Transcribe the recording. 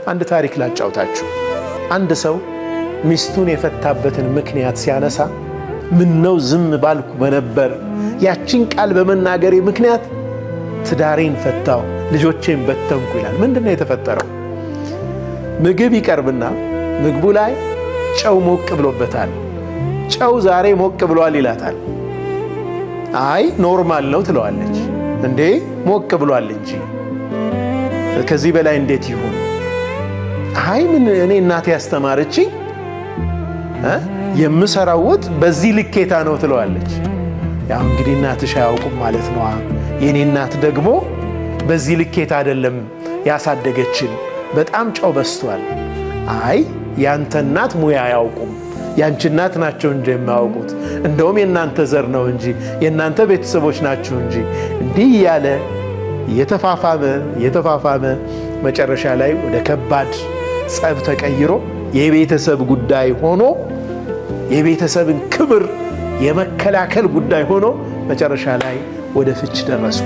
አንድ ታሪክ ላጫውታችሁ። አንድ ሰው ሚስቱን የፈታበትን ምክንያት ሲያነሳ ምነው ዝም ባልኩ በነበር፣ ያችን ቃል በመናገሬ ምክንያት ትዳሬን ፈታው፣ ልጆቼን በተንኩ ይላል። ምንድን ነው የተፈጠረው? ምግብ ይቀርብና ምግቡ ላይ ጨው ሞቅ ብሎበታል። ጨው ዛሬ ሞቅ ብሏል ይላታል። አይ normal ነው ትለዋለች። እንዴ ሞቅ ብሏል እንጂ ከዚህ በላይ እንዴት ይሁን? አይ ምን እኔ እናቴ ያስተማረችኝ የምሰራው ወጥ በዚህ ልኬታ ነው ትለዋለች። ያው እንግዲህ እናትሽ አያውቁም ማለት ነዋ። የእኔ እናት ደግሞ በዚህ ልኬታ አይደለም ያሳደገችን፣ በጣም ጨው በዝቷል። አይ ያንተ እናት ሙያ አያውቁም፣ ያንቺ እናት ናቸው እንጂ የማያውቁት፣ እንደውም የእናንተ ዘር ነው እንጂ የእናንተ ቤተሰቦች ናቸው እንጂ። እንዲህ እያለ እየተፋፋመ እየተፋፋመ መጨረሻ ላይ ወደ ከባድ ጸብ ተቀይሮ የቤተሰብ ጉዳይ ሆኖ፣ የቤተሰብን ክብር የመከላከል ጉዳይ ሆኖ መጨረሻ ላይ ወደ ፍች ደረሱ።